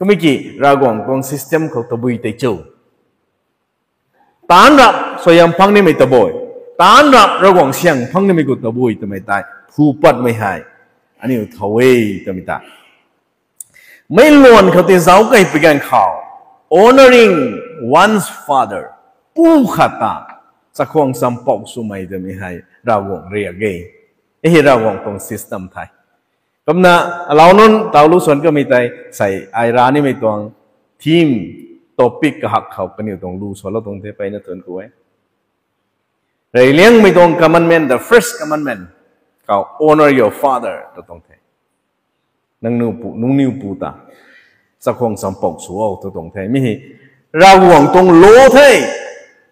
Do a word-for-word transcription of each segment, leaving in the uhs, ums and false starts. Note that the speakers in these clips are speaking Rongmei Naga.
Kumna ki Ravguangc tuang system khou tabui tei cho. Taanc rap suaihiam phang nimei tabui. Taanc rap Ravguangc syang phang nimei khou tabui twmei tei phu patmei hei aniu thow e twmei ta. Meic luan khou tei zauc kei pui ganv khou, honoring one's father, pu khat ta chakhwang champou swmei twmei hei Ravguangc riak e. Hei Ravguangc tuang system the. Kumna alau nunc taw lu suan kamei tei sei ai ra nimei tuang theme, topic kahak khou kaniw tuang lu suanlou tuang the, mpeyna thuanc ku e. Reyliangmei tuang commandment, the first commandment khou, honour your father tw tuang the. Nangniw pu, nangniw pu ta chakhwang champou sw o tw tuang the. Mi hei Ravguangc tuang law the.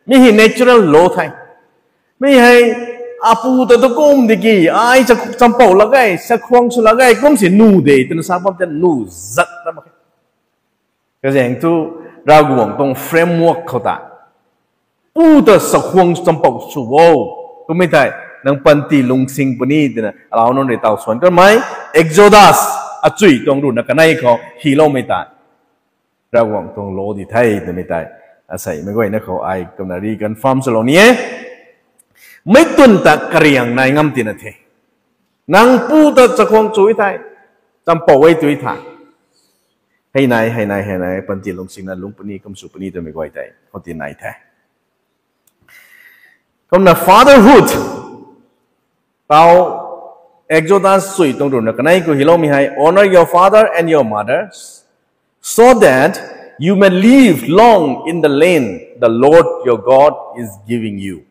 Mi hei natural law the. Mi hei apu ta tu kum di ki, ai chakhwang champou lak e, chakhwang sw lak e, kum si nu de twna sa bam tei nu zat ta mak khe. Kazaeng thu Ravguangc tuang framework khou ta pu ta chakhwang champou sw o twmei tei nang panty lungsing puni twna alau nunc rui taw suan kamei, Exodus achui tuang ruhna kanei khou hyloumei tei Ravguangc tuang law di the twmei tei asei meic guayna khou ai kumna reconfirm swlou ni e. Meic twn ta kariang nai ngam tina the. Nang pu ta chakhwang sw e thei, champou e tw e thei, hei nai, hei nai, hei nai, panty lungsingna lung puni, kum sw puni twmei guay tei khou ti nai the. Kumna fatherhood, taw Exodus chui tuang ruhna kanei khou hyloumei hei, honour your father and your mother, so that you may live long in the land the Lord your God is giving you.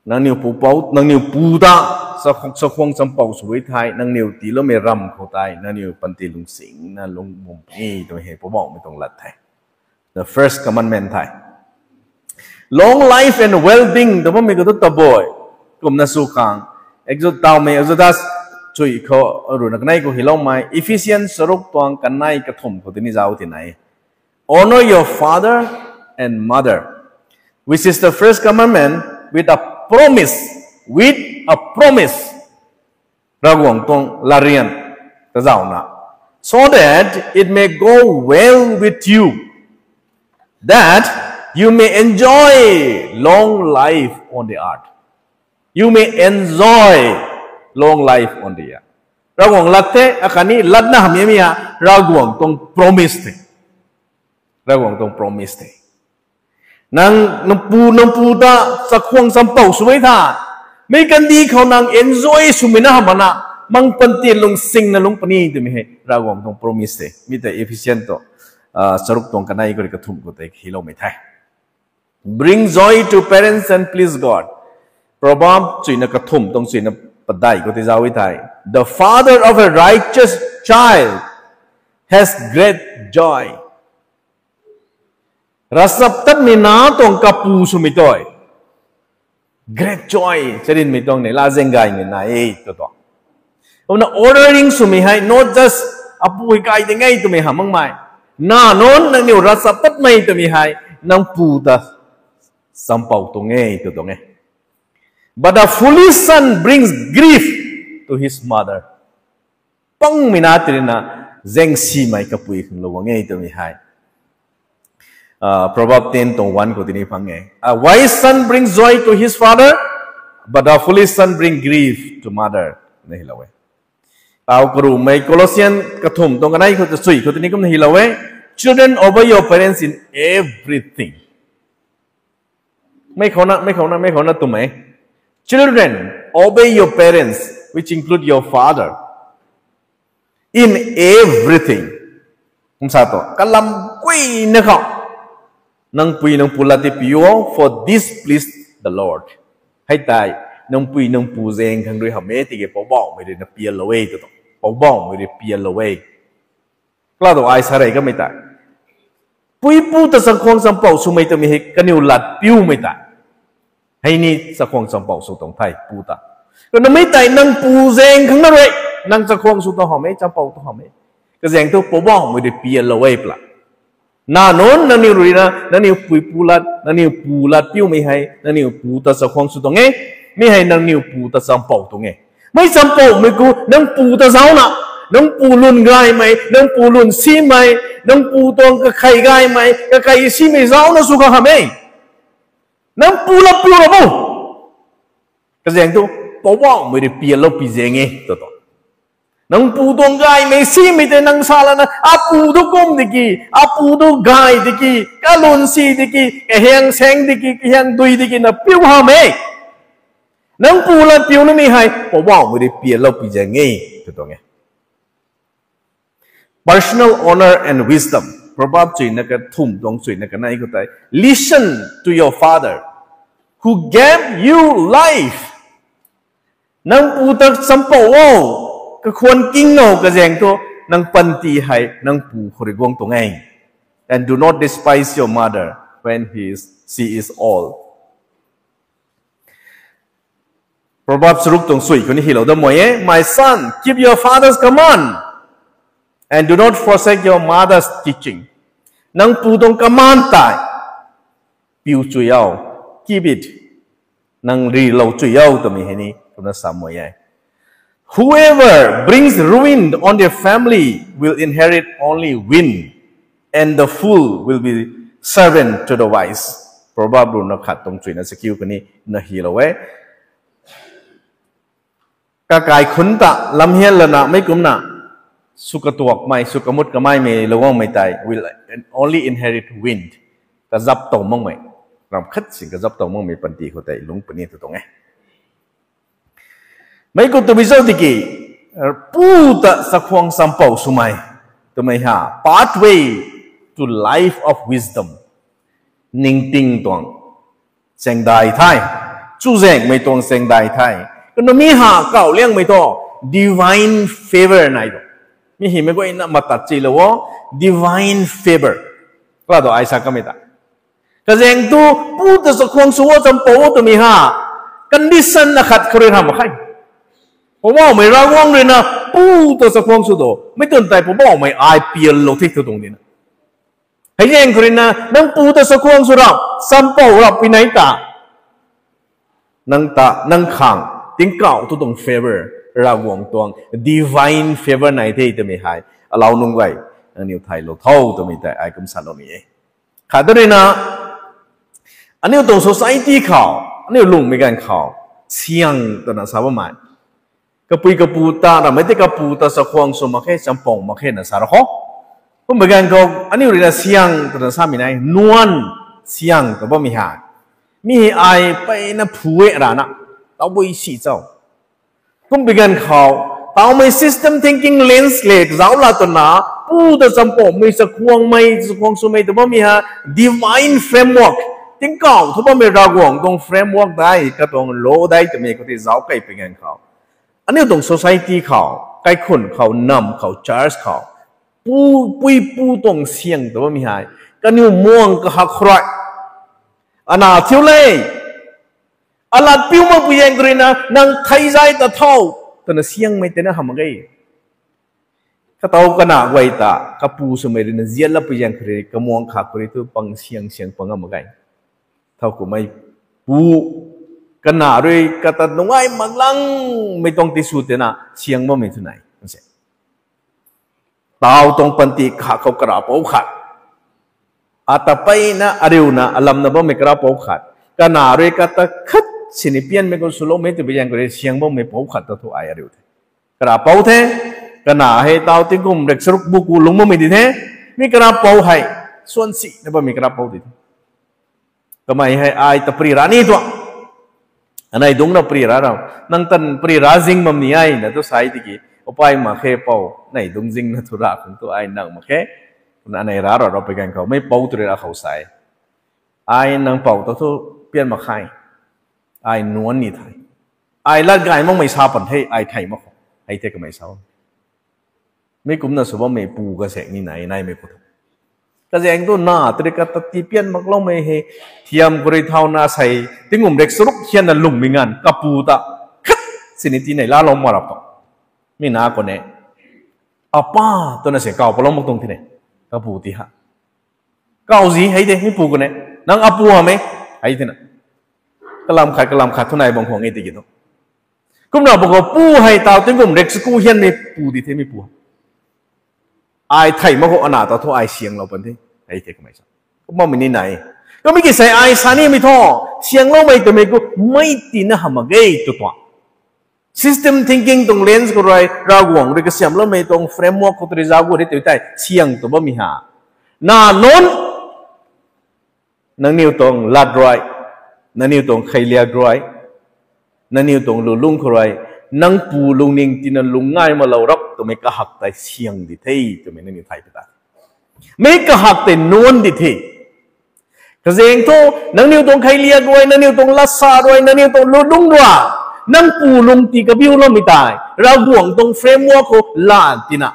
Nangniw pu pou, nangniw pu ta chakhwang champou sw e thei, nangniw tiiloumei ramv khou tei nangniw panty lungsingna lung bum puni twmei hei Poubauhmei tuang lat the. The first commandment the. Long life and well-being tw bammei khou tu tabui. Kumna sw khang, Exod-, tawmei Exodus chui khou ruhna kanei khou hyloumei, Ephesians charuk tuang kanei kathumh khou tini zauc tina e. Honour your father and mother, which is the first commandment, with a promise, with a promise. Ravguangc tuang latryan ta zaucna, so that it may go well with you, that you may enjoy long life on the earth. You may enjoy long life on the earth. Ravguangc lat the, akhatni latna hamh e mi a, Ravguangc tuang promise the. Ravguangc tuang promise the. Nang, nang pu, nang pu ta chakhwang champou sw e thei, meic kandih khou nang enjoy swmei na hamh makna, nang panty lungsingna lung puni twmei hei Ravguangc tuang promise the. Mi tei Ephesians tu, ah, charuk tuang kanei khou rui kathumh khou tei hyloumei the. Bring joy to parents and please God. Proverb chuina kathumh tuang chuina padeih khou tei zauc e thei, the father of a righteous child has great joy. Ravchaptatmei nac tuang kapu swmei tei great joy, charynmei tuang ni lazaeng gaymei nai e tw tuang. Kumna honoring swmei hei not just apu hei kai ding e twmei hamh makmei. Nac nunc nangniw ravchaptatmei twmei hei nang pu ta champou tuang e tw tuang e. But a foolish son brings grief to his mother. Pangmei na tei rina zaengsimei kapui khang lou guang e twmei hei, ah, Proverb ten tuang one khou tini phang e. A wise son brings joy to his father, but a foolish son brings grief to mother. Na hylou e. Tau karumei Colossians kathumh tuang kanei khou ta chui khou tini kumna hylou e. Children, obey your parents in everything. Mei khou na, mei khou na, mei khou na twmei. Children, obey your parents, which include your father, in everything. Kum sa tu, kalam guayna khou nang pui nang pu lat tei piu o, for this pleased the Lord. Hei tei, nang pui nang pu zaeng khang rui hamh e, tiki Poubauhmei rui na pianlou e tw tuang. Poubauhmei rui pianlou e. Kala tu ai sa rey kamei tei, pui pu ta chakhwang champou swmei twmei hei kaniw lat piumei tei, hei ni chakhwang champou sw tuang the pu ta. Kumna mi tei nang pu zaeng khang na rui, nang chakhwang sw tuang hamh e, champou tuang hamh e. Kazaeng thu Poubauhmei rui pianlou e pla. Nac nunc nangniw rui na, nangniw pui pu lat, nangniw pu lat piumei hei, nangniw pu ta chakhwang sw tuang e, mi hei nangniw pu ta champou tuang e. Mei champouhmei khou, nang pu ta zaucna, Nang pu lun gaymei, nang pu lun simei, nang pu tuang kakhei gaymei, kakhei simei zaucna sw khang hamh e. Nang pu lat piu ra bo. Kazaeng thu, Poubauhmei rui pianlou pi zaeng e, tw tuang. Nang pu tuang gaymei simei tei nang sa lana, apu tu kum diki, apu tu gay diki, kalun si diki, kahiang saeng diki, kahiang dui diki na piu hamh e. Nang pu lat piu namei hei, Poubauhmei rui pianlou pi zaeng e, tw tuang e. Personal honor and wisdom. Proverb chuina kathumh tuang chuina kanei khou tei, Listen to your father, who gave you life. Nang pu ta champouh o, kakhwan king o, kazaeng thu, nang panty hei nang pu khou rui guang tuang e. And do not despise your mother when he is, she is old. Proverbs charuk tuang sui khou ni hylou dat mak e, My son, keep your father's command, and do not forsake your mother's teaching. Nang pu tuang command tei piu chui o, keep it. Nang rilou chui o twmei hei ni kumna sa mak e. Whoever brings ruin on their family will inherit only wind, and the fool will be servant to the wise. Proverb ruhna khat tuang chuina chakiu khou ni na hylou e. Kakai khun ta lamhian lana mei kumna sw katuakmei, sw kamut kameimei lou guangmei tei will only inherit wind. Kazap tow makmei, ram khat sin kazap tow makmei panty khou tei lungc puni tw tuang e. Mei khou twbi zauc tiki, pu ta chakhwang champouh swmei twmei ha, pathway to life of wisdom. Ningting tuang chaengdai the, chuzaenghmei tuang chaengdai the. Kumna mi ha kauh liangmei thu divine favour nai tu. Mi hymei guayna matat chilou o, divine favour. Kala tu ai sa kamei ta. Kazaeng thu pu ta chakhwang sw o, champouh o twmei ha, condition akhat khou rui hamh mak khe. Poubauhmei Ravguangc ruina pu ta chakhwang sw do, mei twn tei Poubauhmei ai pianlou the tw tuang dina. Hei zaeng khou ruina nang pu ta chakhwang sw rap, champouh rap pui nai ta, nang ta, nang khang tingkauh thu tuang favour, Ravguangc tuang divine favour nai the twmei hei alau nunc guay, nangniw thaylou tho twmei tei ai kum salou ni e. Khat ruina, aniu tuang society khou, aniu lungmei ganv khou, syang twna sa bammei, kapui kapu ta ramei tei kapu ta chakhwang sw mak khe, champouh mak khe na sa ra khou. Kummei ganv khou aniu ruina syang twna samei nai, nuan syang tw bammei hei, mi hei ai peyna phu e rana, taubui si cho. Kummei ganv khou, taumei system thinking lens le zauc la twna, pu ta champouhmei, chakhwangmei, chakhwang swmei tw bammei hei divine framework, tingkauh thu bammei Ravguangc tuang framework dai, katuang law dai twmei khou tei zauc kei pui ganv khou, aniu tuang society khou, kaikhun khou, nam khou, church khou, pu, pui pu tuang syang tw bammei hei kaniw muang kahak khou rui, ana thiu le, alat piu makpui zaeng khou ruina nang thei zai ta tho twna syangmei tei na hamh mak ge. Katow kana guay ta kapu swmei ruina ziat lapui zaeng khou rui kamuang khak khou rui thu pang syang syang pang a mak ge. Thowkumhmei pu, kana rui kata nungai mak langmei tuang tisw tei na syang bammei thu nai se. Tau tuang panty kha khou karapouc khat, ata peyna ariuna alamna bammei karapouc khat, kana rui kata khat sini pianmei khou swloumei twpui zaeng khou rui syang bammei pou khat ta thu ai ariu the. Karapouc the, kana hei tau tingkum rek charuk buku lungc bammei di the, mi karapouc hei, swan sina bammei karapouc di the. Kamei hei ai ta pary ra ni tuang, anei dungcna pary ra ra, nang tan pary ra zing bam ni e na tu sa tiki, upai mak khe pou, anei dungc zingna thu ra khang tu ai nang mak khe, kumna anei ra ra ra pui ganv khou mei pou tu rui ra khou sa e, ai nang pou ta thu pian mak khe, ai nuan ni the, ai lat gay makmei sa pan the, ai thei mak khou, hei the kamei sa. Mi kumna sw bammei pu kasaek ni nai naimei khou thu, kazaeng tu na tei rui kata tii pian makloumei hei, thiam khou rui thauna sei tingkum rek charuk hianna lungmei nganv kapu ta khat sini tii nei laalou mak rap tu, mi na khou ne, apa twna se kaw palou mak tuang ti ne, kapu ti ha, kawzi hei de mi pu khou ne, nang apu hamh e, hei tina, kalam khat kalam khat thu nai bang khwang e tiki thu. Kumna bang khou pu hei tau tingkum rek charuk hianmei pu di the mi pu. Ai thei mak khou ana ta thu ai sianglou pan the. Hei the kamei sa. Kumna mei ni nai. Kamei ki sei ai sa nimei thu, siangloumei twmei khou mei tina hamh mak ge tw tuang. System thinking tuang lens khou rui, Ravguangc rui kasiamhloumei tuang framework khou tu rui zauc gu the tw tei siang tu bammei ha. Na nunc, nangniw tuang lat rui, nangniw tuang kheiliak rui, nangniw tuang lulungc khou rui, nang pu lungning tina lung ngai malou rap twmei kahak tei siang di the twmei nangniw thay pi ta. Mei kahak tei nuan di the. Kazaeng thu, nangniw tuang kheiliak rui, nangniw tuang latsa rui, nangniw tuang lulungc rui, nang pu lung ti kabiuloumei tei, Ravguangc tuang framework khou lan tina,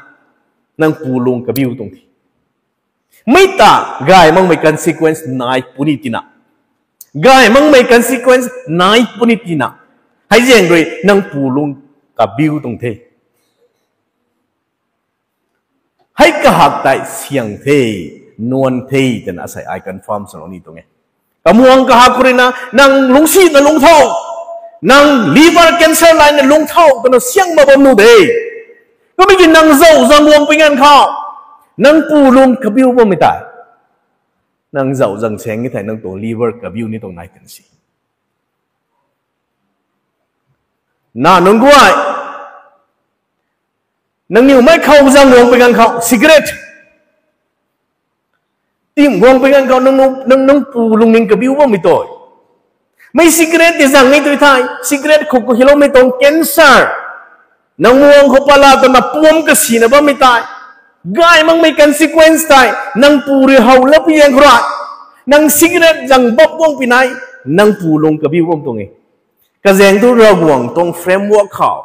nang pu lung kabiu tuang the. Mei ta, gay makmei consequence nai puni tina. Gay makmei consequence nai puni tina. Hei zaeng rui nang pu lung kabiu tuang the. Hei kahak tei siang the, nuan the twna asei ai confirm swlou ni tuang e. Kamuang kahak khou rui na, nang lungcsina lungc tho, nang liver cancer layna lungc tho twna siang mak bam nuh de. Kummei ki nang zauh zang guang pui ganv khou, nang pu lung kabiu bammei tei, nang zauh zang saeng e thei nang tuang liver kabiu ni tuang nai kan si. Na nunc guay, nangniw mei khou zang guang pui ganv khou cigarette tim guang pui ganv khou nang, nang, nang pu lungning kabiu bammei tei. Mei cigarette ti zang ni tu thei, cigarette khou khou hiloumei tuang cancer, nang muang khou pala twna puam kasina bammei tei. Gay makmei consequence tei, nang pu rui how lap pu zaeng khou rui, nang cigarette zang bap guang pui nai, nang pu lung kabiu bam tuang e. Kazaeng thu Ravguangc tuang framework khou,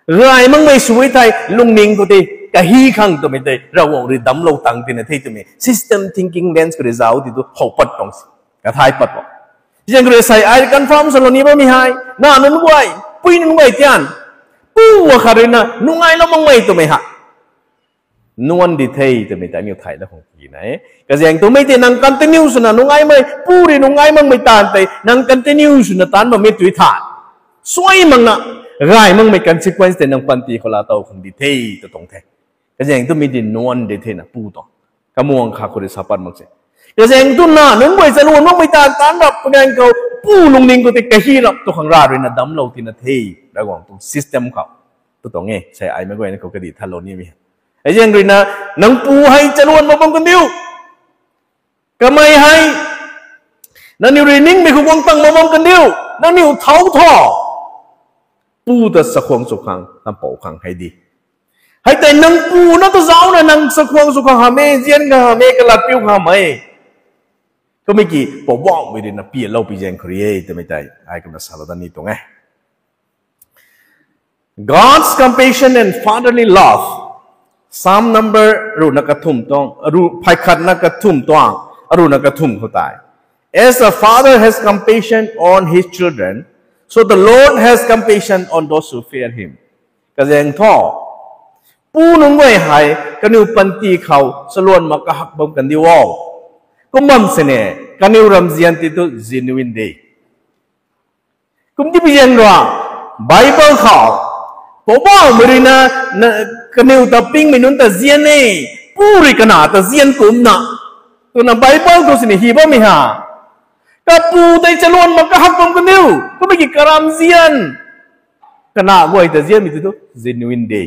gay makmei sw e thei lungning khou tei kahi khang twmei tei Ravguangc rui damclou tang tina the twmei system thinking lens khou rui zauc ti tu how pat tuang si. Kathai pat tuang. Zaeng khou rui sei ai confirm swlou ni bammei hei, na nunc guay, pui nunc guay tian, pu akhat rui na nungailou makmei twmei ha, nuan di the twmei tei aniu thay da khang ki na e. Kazaeng thu mei tei nang continue swna nungaimei, pu rui nungai makmei taanv tei nang continue swna taanc bammei tu tha, suai makna, gay makmei consequence tei nang panty khou laa tow khang di the tw tuang the. Kazaeng thu mei tei nuan di thena pu tuang. Kamuang kha khou rui sa pat mak se. Kazaeng thu na nunc guay chaluan makmei taanv taanc rap pui ganv khou, pu lungning khou tei kahi rap tu khang Rav rui na damclou tina the, Ravguangc tuang system khou. Tu tuang e, sei ai mei guayna khou kadih thalou nimei. Hei zaeng rui na, nang pu hei chaluan mak bam kan diu. Kamei hei, nangniw rui ningmei khou guang tang mak bam kan diu. Nangniw thau tho. Pu ta chakhwang chu khang, tampou khang hei di. Hei tei nang pu na tu zaucna nang chakhwang chu khang hamh e, zian khang hamh e, kalat piu khang hamh e. Kummei ki Poubauhmei rui na pialou pi zaeng khou rui e twmei tei ai kumna salou dat ni tuang e. God's compassion and fatherly love. Psalm number ruhna kathumh tuang, ruh phay khatna kathumh tuang, aruhna kathumh khou tei, As a father has compassion on his children, so the Lord has compassion on those who fear him. Kazaeng thu, pu nunc guay hei kaniw panty khou chaluan mak kahak bam kan diu o. Kum bam sini, kaniw ramzian ti tu genuine de. Kum ti pi zaeng rui, Bible khou, Poubauhmei rui na, na, kaniw ta pingmei nunc ta zian e, pu rui kana ta zian kumcna, twna Bible khou sini hi bammei ha. Kapu tei chaluan mak kahak bam kan diu, kummei ki karamzian, kana guay ta zianmei ti tu genuine de.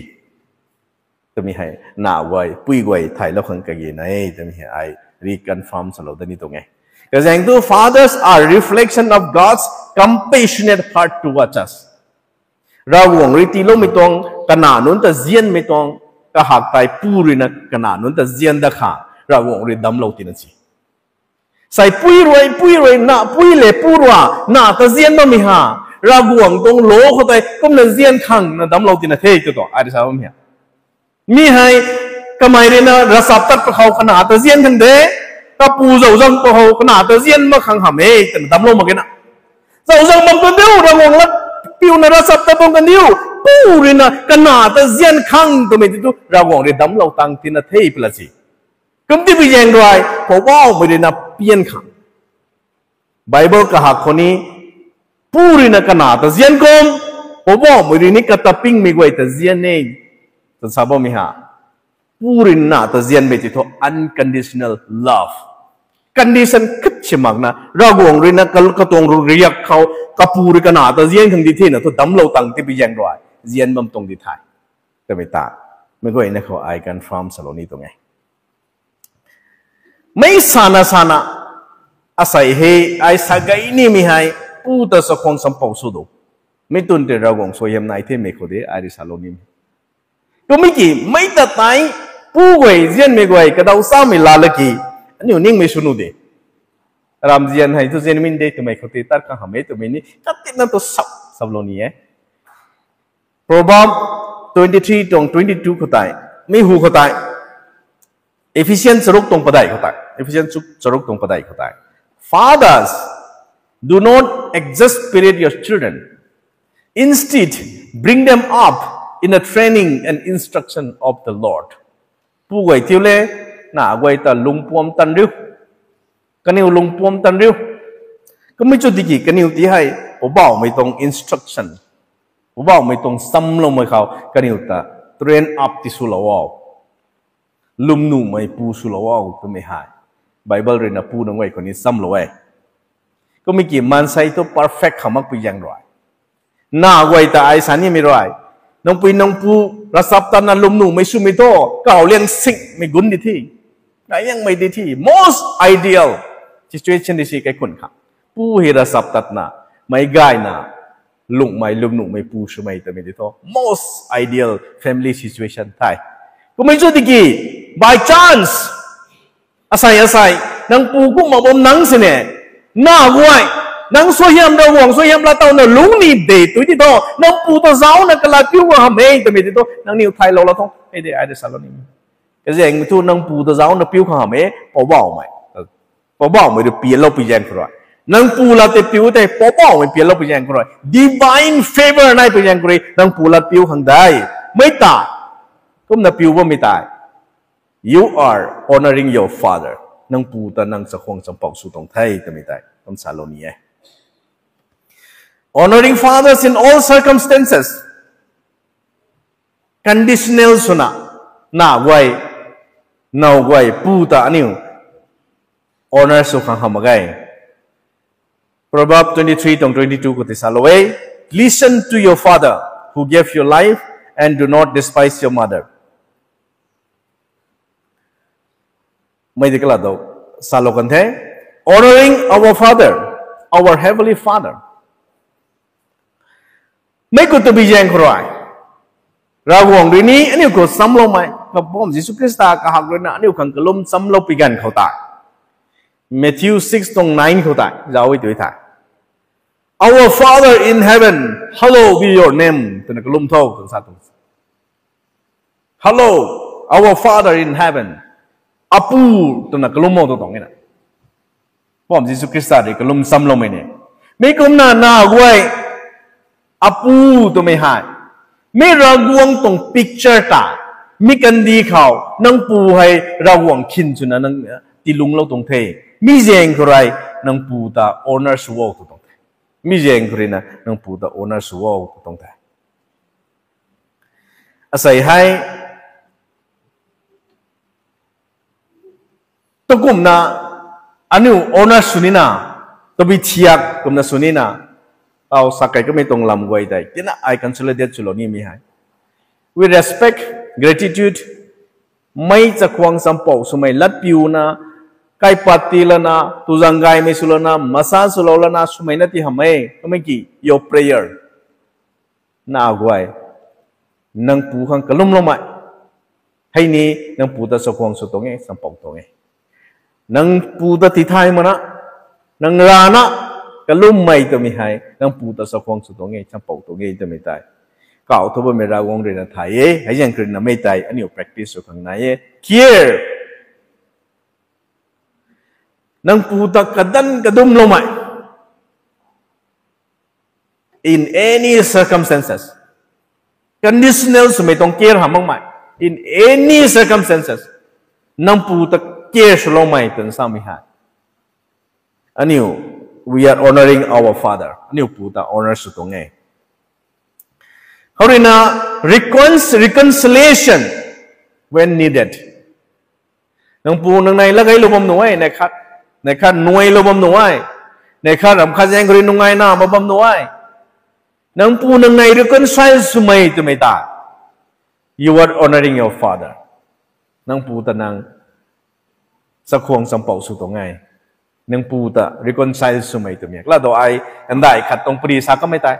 Twmei hei, na guay, pui guay thaylou khang kage na e twmei hei ai reconfirm salou dat ni tuang e. Kazaeng thu fathers are reflection of God's compassionate heart towards us. Ravguangc rui tiiloumei tuang, kana nunc ta zianmei tuang, kahak tei pu rui na kana nunc ta zian dat khang Ravguangc rui damclou tina si. Sei pui rui, pui rui na, pui le pu rui na ta zian bammei ha, Ravguangc tuang law khou tei kumna zian khang na damclou tina the tw tuang ai rui sa bammei ha. Mi hei, kamei rui na ravchap tat pa khou kana ta zian khang de, kapu zauc zang pa khou kana ta zian mak khang hamh e twna damclou mak ge na. Zauc zang bam kan diu, Ravguangc lat piuna ravchap tat bam kan diu, pu rui na kana ta zian khang twmei ti tu Ravguangc rui damclou tang tina the pala si. Kum ti pi zaeng rui, Poubauhmei rui na pian khang, Bible kahak khou ni, pu rui na kana ta zian kum, Poubauhmei rui ni kata pingmei guay ta zian e, twna sa bammei ha. Pu rui na ta zianmei ti thu unconditional love. Condition khat si makna, Ravguangc rui na kal-, katuang ru riak khou, kapu rui kana ta zian khang di thena thu damlou tang ti pi zaeng rui zian bam tuang di the. Twmei ta, mei guayna khou ai confirm salou ni tuang e. Mei sana sana, asei hei, ai sa gay nimei hei, pu ta chakhwang champou sw do. Mei twn tei Ravguangc suaihiam nai themei khou de, ai rui salou ni. Twmei ki, mei ta tei, pu guay, zianmei guay, kadaw samei la la ki, aniu ningmei sw nu de. Ram zian hei thu zian min de twmei khou tei tat khang hamh e twmei ni, katina tu sap, sap lou ni e. Proverb twenty three tuang twenty two khou tei, mi hu khou tei, Ephesians charuk tuang padeih khou tei, Ephesians chu-, charuk tuang padeih khou tei. Fathers, do not exasperate your children. Instead, bring them up in the training and instruction of the Lord. Pu guay thiu le, na guay ta lungpuam tan riu. Kaniw lungpuam tan riu. Kamei chu tiki kaniw ti hei, Poubauhmei tuang instruction, Poubauhmei tuang chamloumei khou, kaniw ta train up ti swlou o. Lwmnuhmei pu swlou o twmei hei Bible rui na pu nunc guay khou ni chamlou e. Kummei ki maansei thu perfect kha makpui zaeng rui, na guay ta ai sa nimei rui, nangpui nangpu ravchaptatna lwmnuhmei swmei thu, kaw liang singmei gun di thi, nai liangmei di thi, most ideal situation di si kaikhun kha. Pu hei ravchaptatna, meic gayna, lungmei lwmnuhmei pu swmei twmei di thu most ideal family situation the. Kummei chu tiki, by chance, asei asei, nang pu kumna bam nang sini, na guay, nang suaihiam, Ravguangc suaihiam laa tawna lungc ni de tu ti thu, nang pu ta zaucna kalat piu khang hamh e twmei di thu nangniw thaylou la tho, hei de ai de salou ni. Kazaeng thu nang pu ta zaucna piu khang hamh e, Poubauhmei, Poubauhmei rui pianloupui zaeng khou rui. Nang pu lat tei piu tei Poubauhmei pianloupui zaeng khou rui divine favour naipui zaeng khou rui nang pu lat piu khang de. Mei ta, kumna piu bammei tei, you are honouring your father. Nang pu ta nang chakhwang champou sw tuang the twmei tei kum salou ni e. Honouring fathers in all circumstances. Conditional swna, na guay, now guay pu ta aniu honour sw khang hamh mak ge. Proverb twenty three tuang twenty two khou tei salou e, Listen to your father who gave you life, and do not despise your mother. Mei di kala do, salou kan the, honouring our father, our heavenly father. Mei khou tabui zaeng khou rui, Ravguangc rui ni aniu khou chamloumei, Kapam Jisu Khrista kahak rui na aniu khang kalum chamloupui ganv khou tei, Matthew six tuang nine khou tei zauc e tu the, Our Father in heaven, hallowed be your name, twna kalum tho twna sa tuang. Hello, our Father in heaven. Apu, twna kalum o tu tuang e na. Kapam Jisu Khrista rui kalum chamloumei ni. Mi kumna na guay, Apu twmei hei, mi Ravguangc tuang picture ta, mi kandih khou nang pu hei Ravguangc khin swna nang tiilunglou tuang the. Mi zaeng khou rui nang pu ta honour sw o tu tuang the. Mi zaeng khou rui na nang pu ta honour sw o tu tuang the. Asei hei, tukumna aniu honour sw nina, tabui thiak kumna sw nina, tau sa kei kamei tuang lam guay tei tina ai consolidate swlou nimei hei, with respect, gratitude, mei chakhwang champou swmei lat piuna, kaipat tii lana, tuzaeng gaymei sw lana, massage swlou lana swmei na ti hamh e, kamei ki your prayer. Na guay, nang pu khang kalumloumei, hei ni nang pu ta chakhwang sw tuang e, champou tuang e. Nang pu ta tithay mana, nang rana kalummei twmei hei nang pu ta chakhwang sw tuang e, champou tuang e twmei tei, kau thu bammei Ravguangc rui na thay e, hei zaeng khou rui na mei tei aniu practice sw khang nai e. Care. Nang pu ta kadan kadumloumei. In any circumstances. Conditional swmei tuang care hamh makmei. In any circumstances, nang pu ta care swloumei twna samei hei, aniu, we are honouring our father. Aniu pu ta honour sw tuang e. Khou rui na, recon-, reconciliation. when needed. Nang pu nang nei lagailou bam nuh e, neih khat, neih khat nuailou bam nuh e, neih khat ramh khat zaeng khou rui nungaina ma bam nuh e. Nang pu nang nei reconcile swmei twmei ta, you are honoring your father. Nang pu ta nang chakhwang champou sw tuang e. Nang pu ta reconcile swmei twmei. Kala do ai, kandai khat tuang pari sa kamei tei,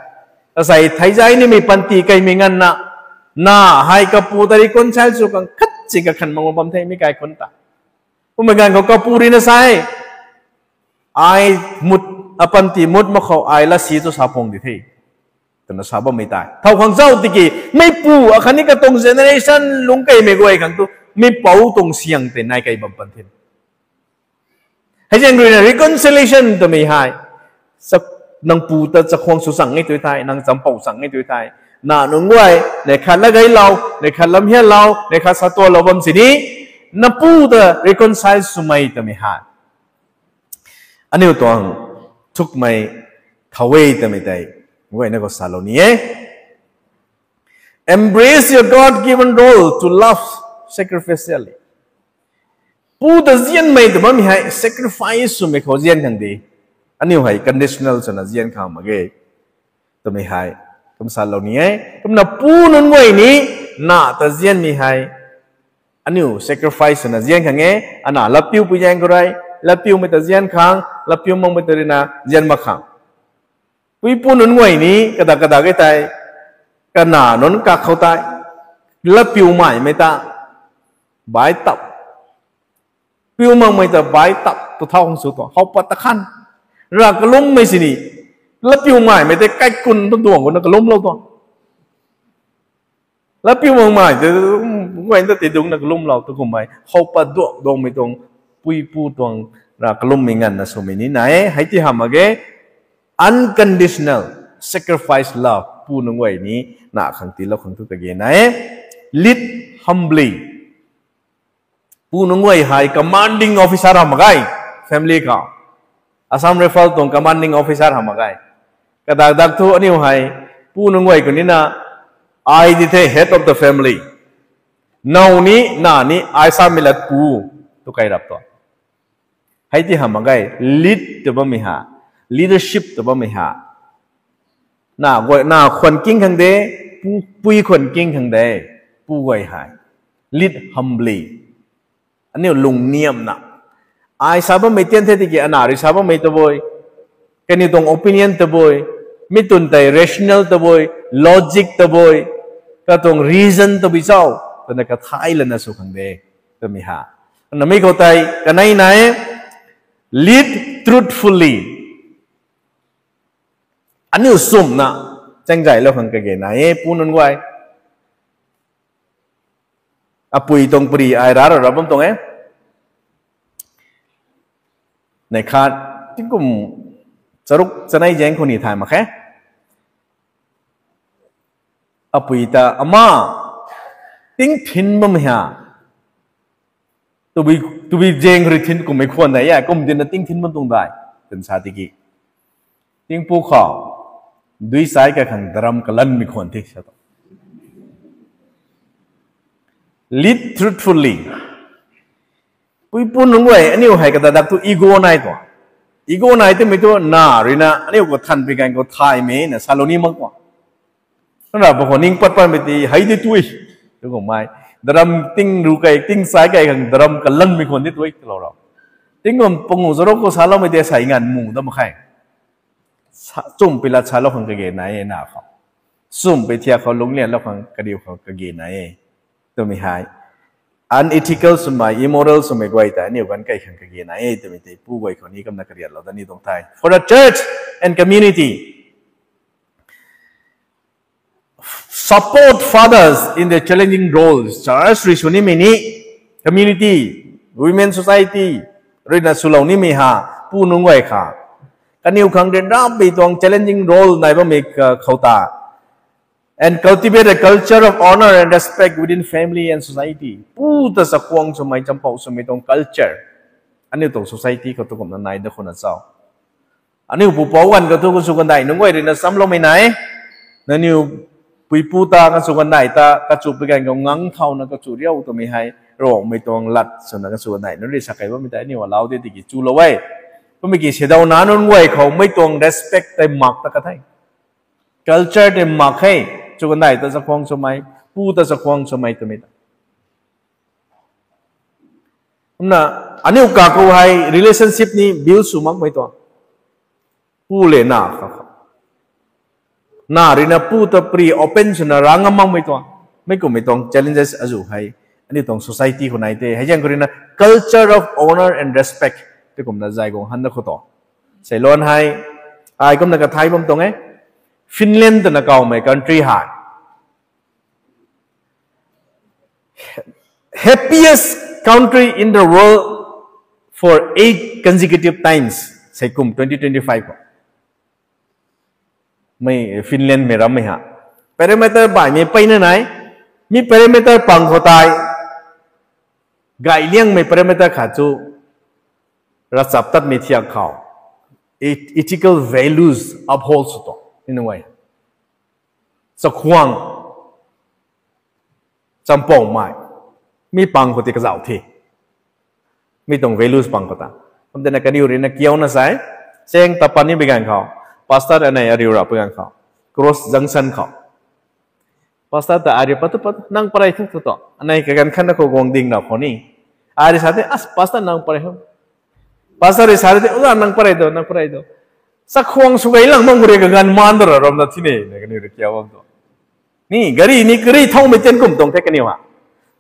asei theizai nimei panty kaimei nganvna, na hei kapu ta reconcile sw khang khat si kakhan mak bam the mi kaikhunc ta. Kummei ganv khou kapu rui na sa e, ai mut, apanty mut mak khou ai lassi tu sa pung di the, twna sa bammei tei thow khang zauc tiki, meipu akhatni katuang generation lungc keymei guay khang tu, meipou tuang siang tei nai kei bam pan the. Hei zaeng rui na reconciliation twmei hei, nang pu ta chakhwang sw chang e tu thei, nang champou chang e tu thei, na nunc guay, neih khat lagailou, neih khat lamhianlou, neih khat satualou bam sini, na pu ta reconcile swmei twmei hei aniu tuang thukmei thow e twmei tei guayna khou salou ni e. Embrace your God-given role to love sacrificially. Pu ta nzianmei tw bammei hei sacrifice swmei khou nzian khang de. Aniu hei conditional swna nzian khang mak ge twmei hei kum salou ni e. Kumna pu nunc guay ni na ta nzianmei hei, aniu sacrifice swna nzian khang e. Ana latpiu pui zaeng khou rui, latpiumei ta nzian khang, latpiu makmei ta rui na nzian mak khang. Puipu nunc guay ni kadak kadak e tei, kana nunc kak khou tei, latpiumaimei ta bai tap, piu makmei ta bai tap tu thau khang sw tuang, how pat ta khan. Rav kalummei sini, latpiumaimei tei kaikun tu duang khou na kalumlou tuang. Latpiu makmei tei, guay ta tidungna kalumlou tu kummei how pat duak duangmei tuang, puipu tuang, rav kalummei nganvna swmei ni nai e. Hei ti hamh mak ge, unconditional sacrifice love pu nunc guay ni na khang tiilou khang thu kage nai e. Lead humbly. Pu nunc guay hei commanding officer hamh mak ge, family khou. Assam Rifle tuang commanding officer hamh mak ge. Kadak dak thu aniu hei, pu nunc guay khou nina, ai di the head of the family. Now ni, na ni, ai samei lat pu, tu kai rap tuang. Hei ti hamh mak ge, lead tw bammei ha, leadership tw bammei ha. Na guay, na khwan king khang de, pu, pui khwan king khang de, pu guay hei. Lead humbly. Aniu lungniamna. Ai sa bammei tian the tiki ana rui sa bammei tabui, kaniw tuang opinion tabui, mi twn tei rational tabui, logic tabui, katuang reason tabui chau, twna kathai lana sw khang de, twmei ha. Namei khou tei kanei nai e, lead truthfully. Aniu sumna chaengzaylou khang kage nai e, pu nunc guay. Apui tuang pari ai ra ra ra bam tuang e. Neih khat, tingkum charuk chanei zaeng khou ni thay mak khe. Apui ta ama, ting thin bam ha. Tabui, tabui zaeng rui thin kummei khwan nai e, kum dinna ting thin bam tuang dai, twna sa tiki, tingpuk khou dui chai kai khang daram kalanmei khwan the sa tuang. Lead truthfully. Puipu nunc guay, aniu hei kadak dak thu ego nai tuang. Ego nai twmei thu na ruina aniu khou thanpui ganv khou thaymei na salou ni mak tuang. Nra pa khou ning pat patmei ti hei di tui, tu kummei, daram ting ru kai, ting chai kai khang daram kalanmei khwan di tui twlou ra. Tingkum pangu charuk khou saloumei tei sei nganv mu da mak khe. Sa-, chumpi lat salou khang kage nai e na khou. Chumpi thiak khou lungclianlou khang kariu khang kage nai e. Twmei hei unethical swmei, immoral swmei guay ta aniu ganv kai khang kage nai e twmei tei pu guay khou ni kumna kariatlou da ni tuang the. For the church and community, support fathers in their challenging roles. Church rui sw nimei ni, community, women society ruina swlou nimei ha, pu nunc guay kha, kaniw khang ryanrapmei tuang challenging role nai bammei ka-, khou ta, and cultivate a culture of honor and respect within family and society. Pu ta chakhwang swmei, champou swmei tuang culture aniu tuang society khou tu kumna nai da khou na chau. Aniu pupouc ganv khou thu khou sw kandai nunc guay ruina chamloumei nai. Nangniw Puipu ta kachu kanei ta kachu pui ganv khou ngang thauna kachu riu twmei hei Ravguangc mei tuang lat swna kachu kanei nunc rui sa kei bammei tei aniu alau de tiki chulou e. Kummei ki seidauna nunc guay khou mei tuang respect tei mak ta ka the. Culture tei mak he. Chu kanei ta chakhwang swmei, pu ta chakhwang swmei twmei ta. Kumna aniu kakhou hei relationship ni build sw makmei tuang. Pu le na kha kha. Na ruina pu ta pri open swna rang ngam makmei tuang. Mei kummei tuang challenges azu hei aniu tuang society khou nai the. Hei zaeng khou ruina culture of honor and respect tei kumna zay guang han da khou tuang. Seiluan hei ai kumna kathai bam tuang e. Finland twna kawmei country hei happiest country in the world for eight consecutive times, sei kum twenty twenty-five khou. Mei Finland mei rammei ha. Parameter baihmei peyna nai. Mi parameter pang khou tei gayliangmei parameter khat chu ravchaptatmei thiak khou ethical values uphold sw tuang ni nunc e. Chakhwang, champoumei, mi pang khou tei kazauh the. Mi tuang values pang khou ta. Kum tina kaniw ruina kiuna sai, cheng tapan ni bi ganv khou, pastor anei ariu rap bi ganv khou, cross junction khou pastor ta ariu pat tu pat nang parei thu tu tu. Anei kaganv khatna khou guang ding na khou ni, ari sa the, as pastor nang parei thu. Pastor rui sa the, oza nang parei tu, nang parei tu. Chakhwang sw gay lang bam khou rui kaganv maan tu ra ram na thi ne, kaniw rui kiu bam tu. Ni gari ni gari thaumei tian kum tuang the kaniw ha.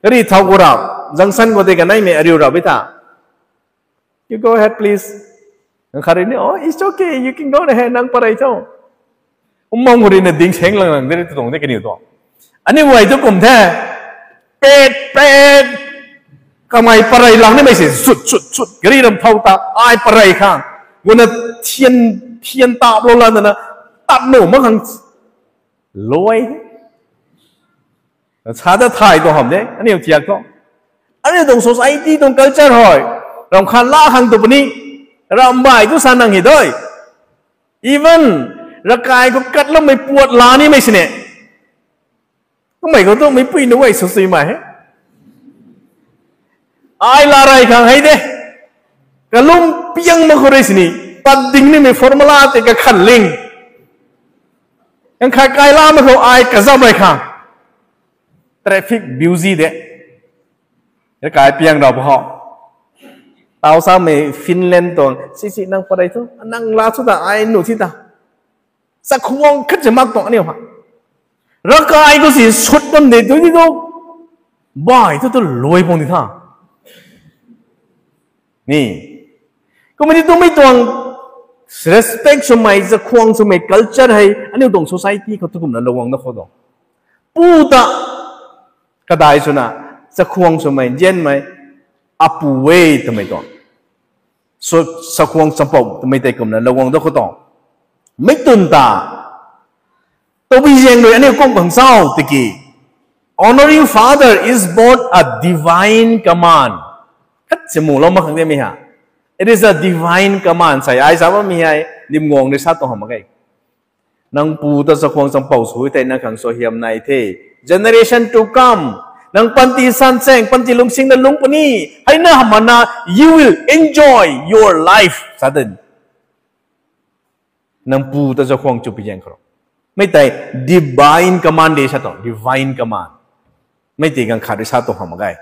Gari thau khou rap, junction khou tei kaneimei ariu rap bi ta. You go ahead, please. Nang khat rui ni, oh, it's okay, you can go ahead, nang parei thu. Kum bam khou ruina ding seng lang lang de tu tuang the kaniw tu. Aniu guay tu kum the. Pet pet. Kamei parei lang nimei se sut sut sut gari ram thau ta ai parei khang. Guna thian, thian taplou lan na tat nu mak khang. Luai. Sa ta thay tuang ham de, aniu thiak thu. Aniu tuang society tuang culture hei ram khan la khang tu puni, ram bai tu sa nang hei doi. Even ravkai khou katloumei puat la nimei sini. Kummei khou tu meipui nunc guay sw suimei he. Ai la rey khang hei de. Kalum piang mak khou rui sini, pat ding nimei formula tei kakhan ling. Kan khat kai la mak khou ai kazam rey khang. Traffic busy de. Ravkai piang rau pw khou, tau samei Finland tuang sisi nang parei thu, nang la thu ta ai nu thi ta. Chakhwang khat se mak tuang aniu ha. Ravkai khou si sut bam de tu ni tu, bai thu tu luai pung di tha. Ni, kummei ni tumei tuang respect swmei, chakhwang swmei culture hei aniu tuang society khou tu kumna lou guang da khou tuang. Pu ta kadai swna chakhwang swmei nzianmei apu e twmei tuang. Chakhwang champou twmei tei kumna lou guang da khou tuang. Mei twn ta, tabui zaeng rui aniu kum khang chau tiki, honoring father is both a divine command. Khat se mulou mak khang de mi ha. It is a divine command. Sai ai sa bammei hei dim guang rui sa tuang hamh mak ge. Nang pu ta chakhwang champou sw tei nang khang suaihiam nai the. Generation to come, nang panty san chaeng, panty lungsingna lungc puni, heina hamhna, you will enjoy your life sa de. Nang pu ta chakhwang chu pi zaeng khou, mei tei divine command de sa tuang, divine command. Mei tei ganv khat rui sa tuang hamh mak ge.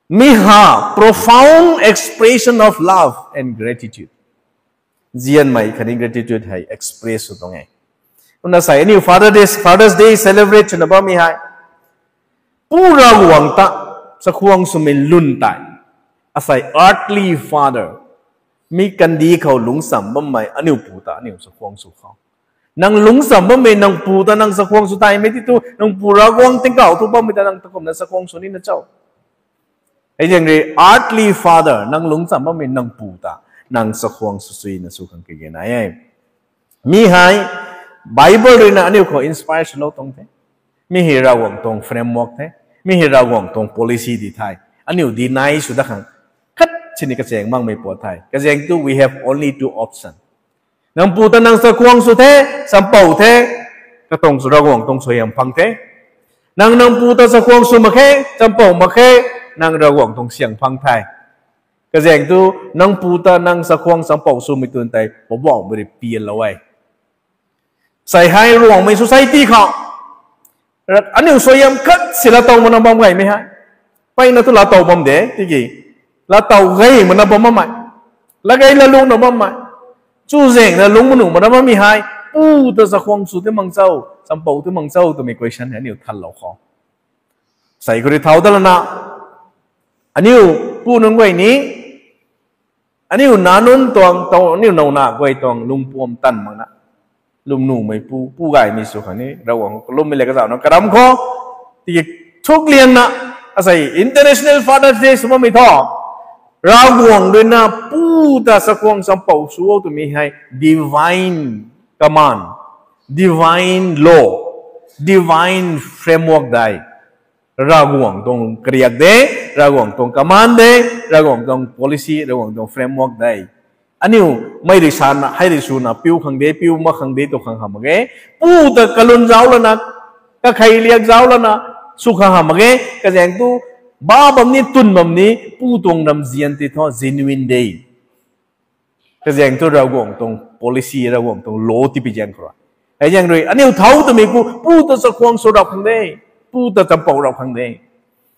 Mi ha, profound expression of love and gratitude. Nzianmei khatni gratitude hei express sw tuang e. Kumna sai aniu Father's Day, Father's Day celebrate swna bammei hei, pu Ravguangc ta chakhwang swmei lun tei, asei earthly father, mi kandih khou lungccham bammei aniu pu ta aniu chakhwang sw khou, nang lungccham bammei nang pu ta nang chakhwang sw taimei ti tu, nang pu Ravguangc tingkauh thu bammei ta nang ta kumna chakhwang sw nina cho? Hei zaeng rui earthly father, nang lungccham bammei nang pu ta nang chakhwang sw suina sw khang kage nai e. Mi hei Bible ruina aniu khou inspire swlou tuang the. Mi hei Ravguangc tuang framework the. Mi hei Ravguangc tuang policy di the. Aniu deny sw dat khang khat sini kachaeng makmei pat the. Kazaeng tu we have only two option. Nang pu ta nang chakhwang sw the, champou the, Katuang sw Ravguangc tuang suaihiam phang the. Nang nang pu ta chakhwang sw mak khe, champou mak khe, nang Ravguangc tuang siang phang the. Kazaeng tu nang pu ta nang chakhwang champou swmei twn tei Poubauhmei rui pianlou e. Sei hei Ruangmei society khou aniu suaihiam khat si laatow mana bam gaymei hei, mpeyna tu laatow bam de tiki, laatow gay mana bam bammei, latgay lalungna bammei, chuzaenghna lungc manuh mana bammei hei, pu ta chakhwang sw ti mang cho, champou ti mang cho twmei question hei aniu thanlou khou, sei khou rui thau dat lana, aniu pu nunc guay ni, aniu nac nunc tuang, aniu nowna guay tuang lungpuam tan makna, lwmnumei pu, pu gaymei sw khang ni Ravguangc kalummei le kazauhna karam khou, tiki thukliangna, asei International Father's Day sw bammei thu, Ravguangc ruina pu ta chakhwang champou sw o twmei hei divine command, divine law, divine framework de. Ravguangc tuang kariak de, Ravguangc tuang command de, Ravguangc tuang policy, Ravguangc tuang framework de. Aniu mei rui sana, hei rui swna piu khang de, piu mak khang de tw khang hamh mak ge. Pu ta kalwn zauc lana, kakhei liak zauc lana sw khang hamh mak ge. Kazaeng tu ba bam ni, twn bam ni, pu tuang ramzian tei thu genuine de. Kazaeng tu Ravguangc tuang policy, Ravguangc tuang law tipui zaeng khou rui, hei zaeng rui aniu thau twmei khou pu ta chakhwang sw rap khang de, pu ta champou rap khang de.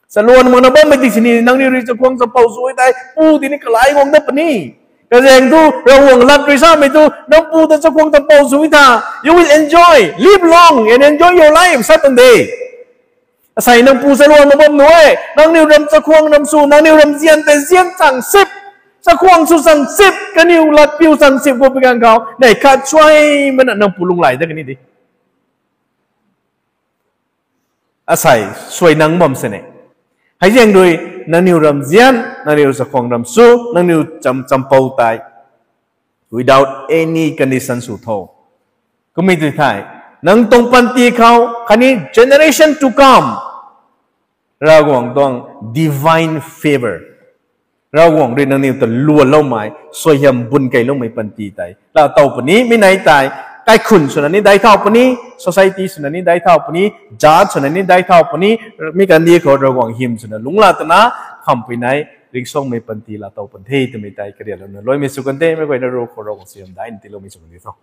Chaluan makna bammei ti sini nangniw rui chakhwang champou sw e tei pu tini kalai guang dat puni. Kazaeng tu Ravguangc lat rui samei tu nang pu ta chakhwang champou sw e tha, you will enjoy, live long and enjoy your life sa tuang de. Asei nang pu chaluan mak bam nu e, nangniw ram chakhwang ram sw, nangniw ramzian tei zian chang sip, chakhwang sw chang sip, kaniw lat piu chang sip khou pi ganv khou nei khat suai mana nang pu lunghlaic dat kani di. Asei suai nang bam sini. Hei zaeng rui nangniw ramzian, nangniw chakhwang ram sw, nangniw cham, champou tei without any condition sw tho. Kummei tu thei, nang tuang panty khou khatni generation to come, Ravguangc tuang divine favor, Ravguangc rui nangniw ta luanloumei, suaihiam bun keyloumei panty tei laatow puni. Mi nei tei kaikhun swna ni daic thau puni, society swna ni daic thau puni, jat swna ni daic thau puni, mi kandih khou Ravguangc hym swna lungc la twna khampui nei ringcsuangmei panty laatow pun the twmei tei karialouna luaimei sw kan the. Meic guayna ru khou Ravguangc suaihiam daihna tiiloumei sw kan di tho.